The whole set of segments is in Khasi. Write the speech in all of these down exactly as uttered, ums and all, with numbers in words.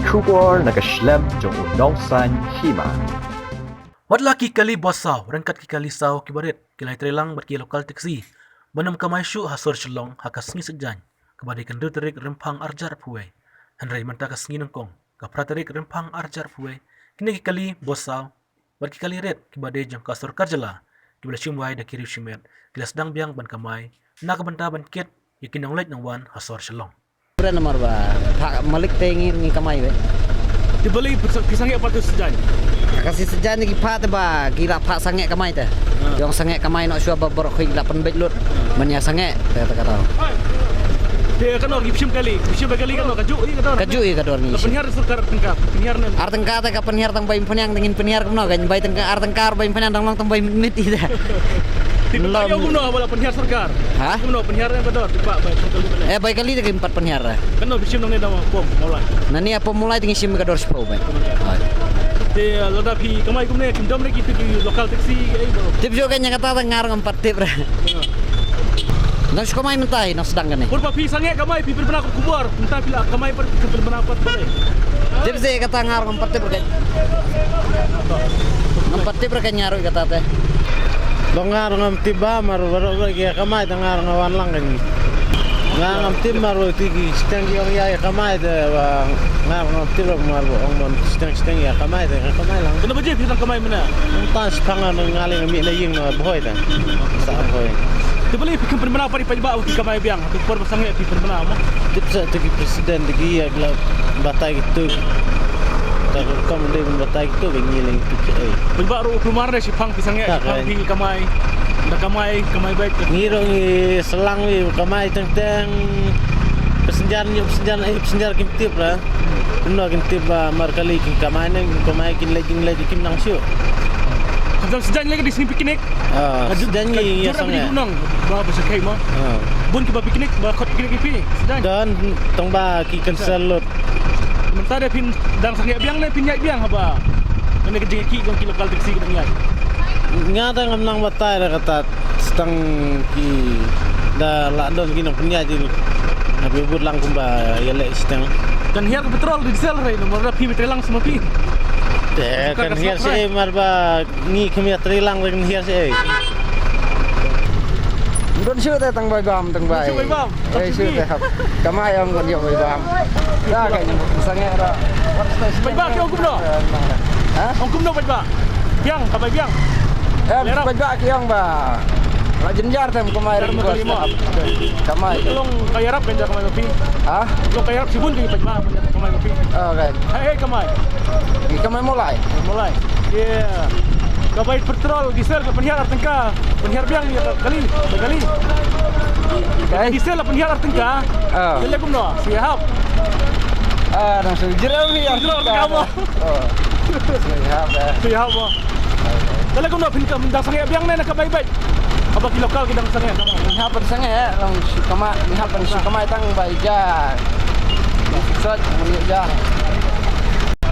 Khubor na ka shlem jong u nongsan hima. Wat la ki kali bos saw, ryngkat ki kali saw kiba rit, ki la ïatreilang bad ki local taxi ban ym kamai shuh ha sor Shillong ha ka sngi Saitjaiñ, kaba dei ka hynriew tarik Rymphang arhajar arphew wei. Hynrei mynta ka sngi Nyngkong, ka phra tarik Rymphang arhajar arphew wei, kine ki kali bos saw bad ki kali rit kiba dei jong ka sorkar jylla, kiba la shim wai da ki riew shimet, ki la sdang biang ban kamai na ka bynta ban kit ïa ki nongleit nongwan ha sor Shillong. Pura namar ba phah malik te ngi, ngi kamai be. Te balei phi sangeh pat tu Saitjaiñ? Ka sngi Saitjaiñ ki phah te ba ki la phah sangeh kamai te. Ah. Ïong sangeh kamai noh shuwa ba baroh ki la pynbeit lut. Ah. Man ïa sangeh te kata kata. Te kano ki phi shim kali, phi shim kali kano, kajuh ïa ka dor. Kajuh ïa ka dor ngi. Ka pynhiar sorkar tyngka, pynhiar ne. Ar tyngka te ka pynhiar tang ba im pynhiar, tang im pynhiar kumno, kan bai tyngka, ar tyngka ba im pynhiar tang long tang ba im mit ïa te. Te ka ïa kumno ba la pynhiar sorkar? Ha? Kumno pynhiar ne ka dor, te ba bai sorkar. Eh, bai kali te ka im pat pynhiar. Kano phi shim nangne da pom Mawlai? Nangne ïa pom Mawlai te ngi shim ka dor shiphew bai. Te lada phi kamai kumne, kim dom ne ki tu ki local taxi, eh, bro. Tip shuh ka ïa kata te nga ruh ngam pat tip re. Nang shu kamai mynta hi, nang sdang kane. Pur ba phi sangeh kamai, phi pynbna khubor. Mynta phi la kamai pat, phi pynbna pat pale. Tip seh kata nga ruh ngam pat tip re. Ngam pat tip re nga ruh kata te. Ba nga ruh ngam tip ba mar baroh baroh ki ïa kamai te nga ruh nga wan lang kane. Nga ngam tip mar baroh ki shiteng ki ong ïa kamai te ba nga ruh ngam tip re mar ba ong ban shiteng shiteng ïa kamai te nga kamai lang. Kano baje phi dang kamai mynne? Mynta shiphang nga nga leng mih na ïing na Bhoi te. Sa Bhoi. Te balei phi khlem pynbna pat ïa paidbah ba phi kamai biang? Te por ba sangeh phi pynbna mo. Tip sa te ki president te ki ïa la batai ki tu. Ta rukom de batai ki tu ba ngi leng tu ki ai. Paidbah ruh u kulmar de shiphang phi sangeh, shiphang phi kamai. Da kamai, kamai beit. Ngi ruh ngi slang ngi kamai teng teng. Passenger ngi passenger ai passenger kim tip la. Kumno kin tip ba mar kali kin kamai ne, kin kamai kin leit, kin leit, kin nang shuh. Ka dang Saitjaiñ lei ka dei sngi picnic. Ah, ka jur, Saitjaiñ ka ngi jur ïa ba sangeh. Ngi nang ba ba sa kai ma. Ah. Bun kiba picnic, ba khot picnic ïa phi Saitjaiñ. Don tang ba ki cancel lut. Mynta de phin dang sangeh biang ne phin ïaid biang haba. Mane ka jingïaid ki jong ki local taxi ki dang ïaid. Nga dang ngam nang batai da kata. Tang ki da la don ki nongpynïaid. Nga phi bud lang kumba ïaleh shiteng. Kan hiar ka petrol, diesel re, namar da phi trei lang sma phi. Te kan hiar shi mar ba ngi kham ïa trei lang re kan hiar shi. Don shu te tang bai bam tang bai. Shu bai bam. Eh, shu te hap. Kamai ong kon ïoh bai bam. Da ka sangeh ra. Bai bam ki ong kumno? Ha? Ong kumno bai bam? Biang, ka bai biang. Eh, bai bam ki ong ba. La jynjar tem kamai. Kamai. Long ka ïarap kan jar kamai ma phi. Ha? Long ka ïarap shibun ki bai bam kan jar kamai ma phi. Oh, kan. Hei, hei, kamai. Ki kamai Mawlai. Mawlai. Yeah. Ka bai petrol, diesel, ka pynhiar ar tyngka. Pynhiar biang ïa ka kali, ka kali. Kai. Diesel la pynhiar ar tyngka. Ah. Ka leh kumno? Shu hap. Ah, nang shu jreu hi ar tyngka. Jreu ar tyngka mo. Oh. Shu hap, eh. Shu hap mo. Ka leh kumno phin kam dang sangeh biang ne na ka bai beit. Haba ki local ki dang sangeh. Ngi hap ban sangeh, eh, nang shu kamai, ngi hap ban shu kamai tang bai ja. Sot, mun ja.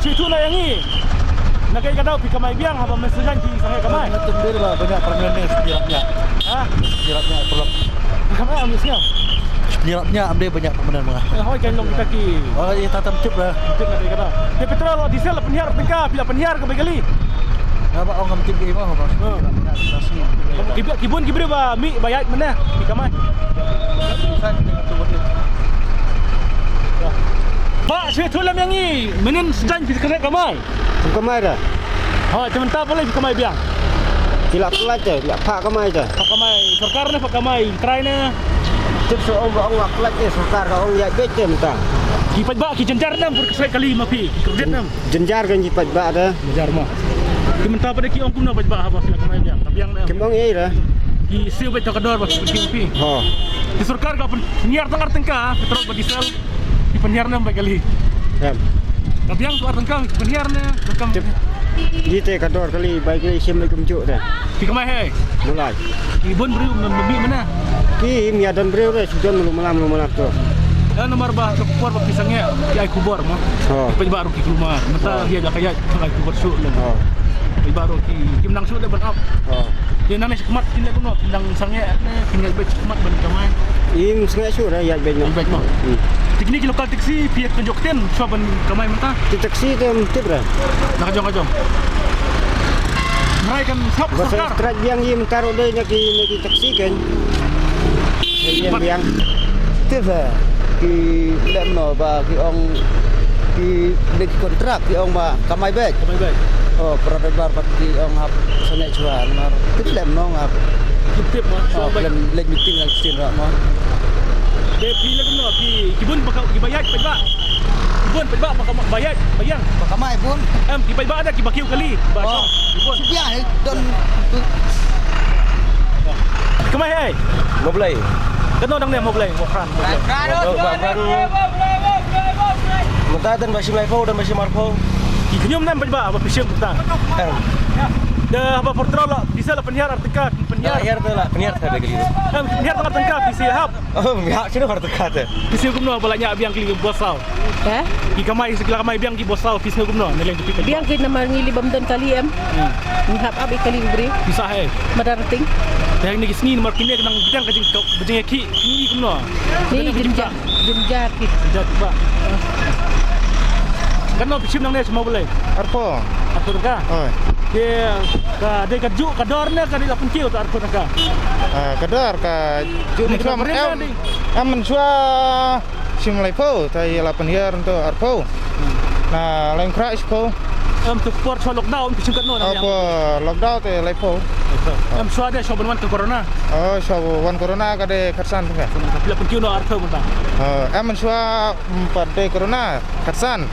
Shu tu na ïa ngi. Na kaei ka daw phi kamai biang haba mynta Saitjaiñ phi sangeh kamai. Nga tyndir ba banyak permen ne shu pirap nya. Ha? Pirap nya perlok. Kamai am sngam. Pirap nya am de banyak permen ma. Eh, hoi kan long kita ki. Oh, ïa ta tam tip lah. Tip na kaei ka daw. Te petrol, diesel la pynhiar tyngka, phi la pynhiar ka bai kali. Nga ba ong ngam tip ïa ma ba. Ki ba, ki bun ki briew ba mih ba ïaid mynne, ki kamai. Ba shu tu lem ïa ngi, mynnin Saitjaiñ phi sangeh kamai. Phi kamai da. Hoi, te mynta balei phi kamai biang? Ki la pynlait te, la phah kamai te. Phah kamai sorkar ne, phah kamai trai ne. Tip sa ong ba ong la pynlait te sorkar ka ong ïaid beit te mynta. Ki paidbah ki jynjar ne, pur ka sait kali ma phi, ki kyrdiat ne. Jynjar kan ki paidbah da. Jynjar ma. Ki mynta pat ki ong kumno paidbah haba shu la kamai biang, ka biang ne. Kim ong ei da. Ki siew beit ka dor ba ki phi. Ho. Ki sorkar ka pynhiar tang ar tyngka, petrol bad diesel. Ki pynhiar ne bai kali. Em. Ka biang tu ar tyngka ki pynhiar ne, ka kam. Tip. Ïa te ka dor kali bai kali shim bai kumjuh da. Ki kamai hei. Mulai. Ki bun briew mem-, mem-, mem-, mana? Ki im ïa don briew re, shu don lu malam, lu malam tu. Eh, namar ba, ka por ba ki sangeh, ki ai khubor mo. Oh. Paidbah ruh ki kulmar. Mynta ïa ka ïa, ka ai khubor shuh lem. Oh. Paidbah ruh ki, kim nang shuh da ban ap. Oh. Ïa nang ne shikmat kin leh kumno, kin nang sangeh ne, kin ïa beit shikmat ban kamai. Im sangeh shuh da, ïa beit no. Ïa beit no. Hmm. Te kine ki local taxi phi ïa kynjoh ktien shuwa ban kamai mynta? Ki taxi te ym tip re. Na ka jong ka jong. Mrai kan sop ba sa sorkar. Strike biang ïa mynta ruh dei na ki, na ki taxi kan. Biang biang. Tip re. Ki lem no ba ki ong ki dei ki kontrak ki ong ba kamai beit. Kamai beit. Oh, para driver pat ki ong hap sangeh shuwa namar tip lem no ngap. Tip tip mo. Oh, shuwa beit. Lem leh meeting lang sien ra mo. Te phi leh kumno phi ki bun ba ka, ki ba ïaid paidbah. Ki bun paidbah ba ka, ba ïaid ba ïeng. Ba kamai bun. Em ki paidbah da ki ba kiew kali. Ba shong. Ki bun. Shu biang don. Kamai hai. Moblei. Katno dang ne Moblei, Mokran, Moblei. Moblei. Mynta don ba shim laiphew, don ba shim arphew. Ki khñium ne em paidbah ba phi shim mynta? Em. Da haba patrol la, diesel la pynhiar ar tyngka, pynhiar. Hiar te la pynhiar te ba kali. Em, pynhiar te ar tyngka, phi shu hap. Oh, ïa, shino ar tyngka te? Phi shu kumno ba la ñiah biang kali ki bos saw? He? Ki kamai, ki la kamai biang ki bos saw, phi shu kumno? Ne leng phi biang ki namar ngi li bym don kali em. Hmm. Ngi hap ap ïa kali u briew. Pisa he. Madar ting. Te ngi ki sngi namar kine ki nang biang ka jing ka jing ki ngi kumno. Ni jynjar, jynjar ki. Jynjar ba. Katno phi shim nangne sha Moblei? Arphew. Arphew tyngka. Oi. Te ka dei ka juh ka dor ne ka dei la pynkiew ta arphew tyngka. Ah, ka dor ka juh ni kam em. Em mynshuwa shim laiphew, te ïa la pynhiar to arphew. Na Laitumkhrah shiphew. Em, te por shuwa lockdown, phi shim katno na? Por lockdown te laiphew. Em, shuwa de shuwa ban wan ka corona. Oh, shuwa wan corona ka dei khatsan ka. Phi la pynkiew noh arphew mynta. Oh, em, mynshuwa, mm, pat dei corona khatsan.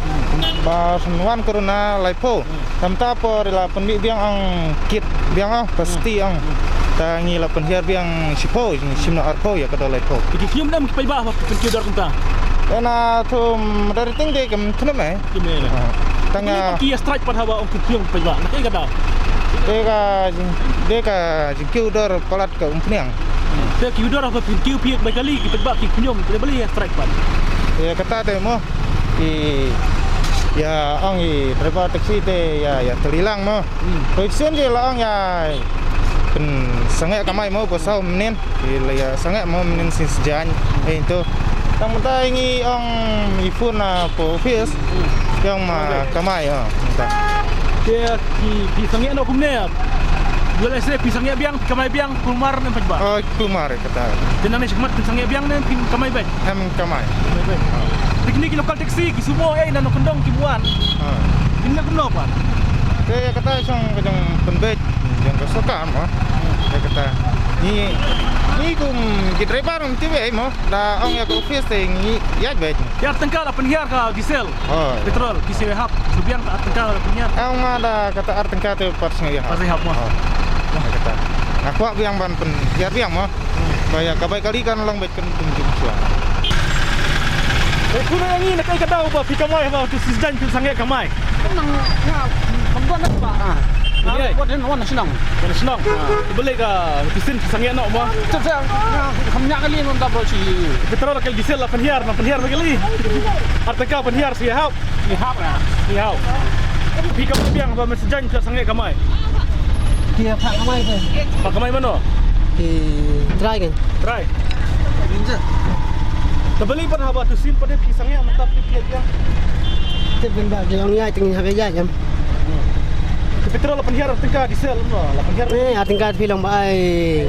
Ba shuwa wan corona laiphew. Te mynta por la pynmih biang ong kit biang ong pasti ong. Te ngi la pynhiar biang shiphew, ngi shim noh arphew ïa ka dor laiphew. Ki khñium ne em ki paidbah ba pynkiew dor kumta? Ena thum dari ting de kem thum eh. Kim eh. Tang ki strike pat haba ong ki khñium paidbah. Na ka ka daw. De ka jing, de ka jingkiew dor palat ka umphniang. Te ki dor haba pynkiew phi ba kali ki paidbah ki khñium, te balei strike pat? Ïa kata te mo. Ïa ong i driver taxi te ïa, ïa teli lang mo. Hmm. Ko i sien je la ong ïa pynsangeh kamai mo ko saw mynnin. Ïa la ïa sangeh mo mynnin sien sjan. Hei to. Tang mynta ngi ong i phone na po office. Hmm. Ïa ong ma kamai, oh, mynta. Te ki, ki sangeh noh kumne. Let's say phi sangeh biang, phi kamai biang, kulmar ne em paidbah? Oh, kulmar kata. Te nangne shakhmat phin sangeh biang ne phin kamai beit? Em kamai. Kamai beit. Te kine ki local taxi, ki sumo, eh, na Nongkyndong ki buan. Ha. Kine kumno pat? Te kata shong ka jong pynbeit jong ka sorkar mo. Te kata. Ni, ni kum ki driver kum ti wei mo. Da ong ïa ka office te ngi ïaid beit. Ïa tyngka la pynhiar ka diesel. Oh. Petrol, ki shu hap, shu biang ka ar tyngka la pynhiar. Ong ma da kata ar tyngka te pat sngewbha. Pat sngewbha. Oh. Kata. Nga kwah biang ban pynhiar biang mo. Ba ïa ka bai kali kan long beit kan pynjung shuwa. Eh, kuna ïa ngi na kai ka daw ba phi kamai ba tu sisdan phi sangeh kamai. Nang nga bang buat apa? Ah. Nga buat ni wan senang. Wan senang. Balei ka phi sangeh noh mo. Cep saya. Kam nyak kali non double si. Petrol kali diesel la pynhiar, la pynhiar kali. Ar tyngka pynhiar shu hap. Shu hap ya. Shu hap. Phi kamai biang ba mynsajan phi sangeh kamai. Ki phah kamai te. Phah kamai mano? Ki trai kan. Trai. Ninja. Te balei pat haba tu sien pat phi sangeh mynta phi biang. Te ban ba ki long ïaid te ngin hap ïaid em. Ki petrol la pynhiar ar tyngka, diesel la pynhiar. Eh, ar tyngka phi long ba ai.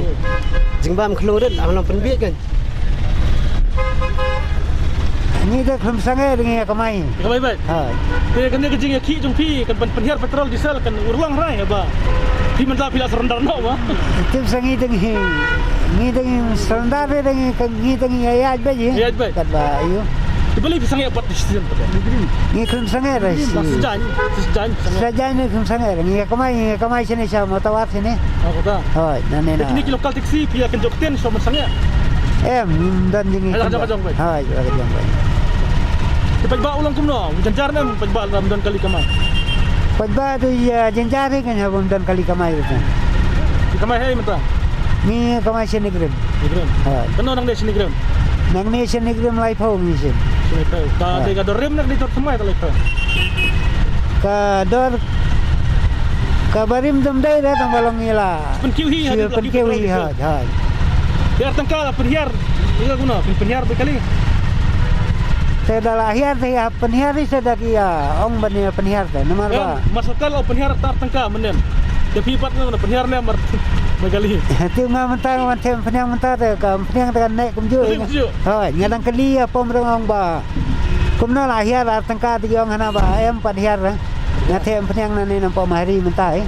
Jingbam khlong rit, am long pynbieit kan. Ngi te khlem sangeh ngi ïa kamai. Kamai beit. Ha. Te kane ka jingïakhih jong phi kan pyn-, pynhiar petrol diesel kan urlong hrai ba. Phi mynta phi la surrender noh ba. Te sangeh te ngi. Ngi te ngi surrender te ngi kan ngi te ngi ïa ïaid beit. Ïaid beit. Kat ba ïu. Te balei phi sangeh pat decision pat? Ngi khlem sangeh re. Sisjan, sisjan. Sisjan ngi khlem sangeh re. Ngi ïa kamai, ngi ïa kamai shane sha Mawtawar shane. Oh, kata. Hoi, nangne na. Kine ki local taxi phi ïa kynjoh ktien shuwa ban sangeh. Em, ym don jingïa. Ai la ka jong ka jong beit. Hoi, la ka jong beit. Te paidbah u long kumno? U jynjar ne em paidbah lada ym don kali kamai? Paidbah te ïa jynjar hi kan haba ym don kali kamai te. Ki kamai hei mynta? Ngi kamai shane grim. Shane grim. Hoi. Katno nangne shane grim? Nangne shane grim laiphew ngi shim. Shane laiphew. Ka te ka dor rim ne ka dei dor thymmai te laiphew? Ka dor Ka barim dum dei da tang ba long ila. Pynkiew hi, hadien la pynkiew hi, ha, ha. Biar tang ka la pynhiar. Ila guna pyn-, pynhiar ba kali. Te da la hiar te ïa pynhiar ïa, te da ki ïa ong ban ïa pynhiar te namar ba. Em, mar sawtell ong pynhiar ar tyngka mynnin. Te phi pat nga ong pynhiar ne mar, ma kali. Te nga mynta nga wan them pynhiar mynta te ka pynhiar te kan neh kumjuh. Neh kumjuh. Hooid, nga dang kylli ïa pom rong ong ba. Kumno la hiar ar tyngka te ki ong hana ba em pat hiar. Nga them pynhiar na ne na pom hari mynta eh.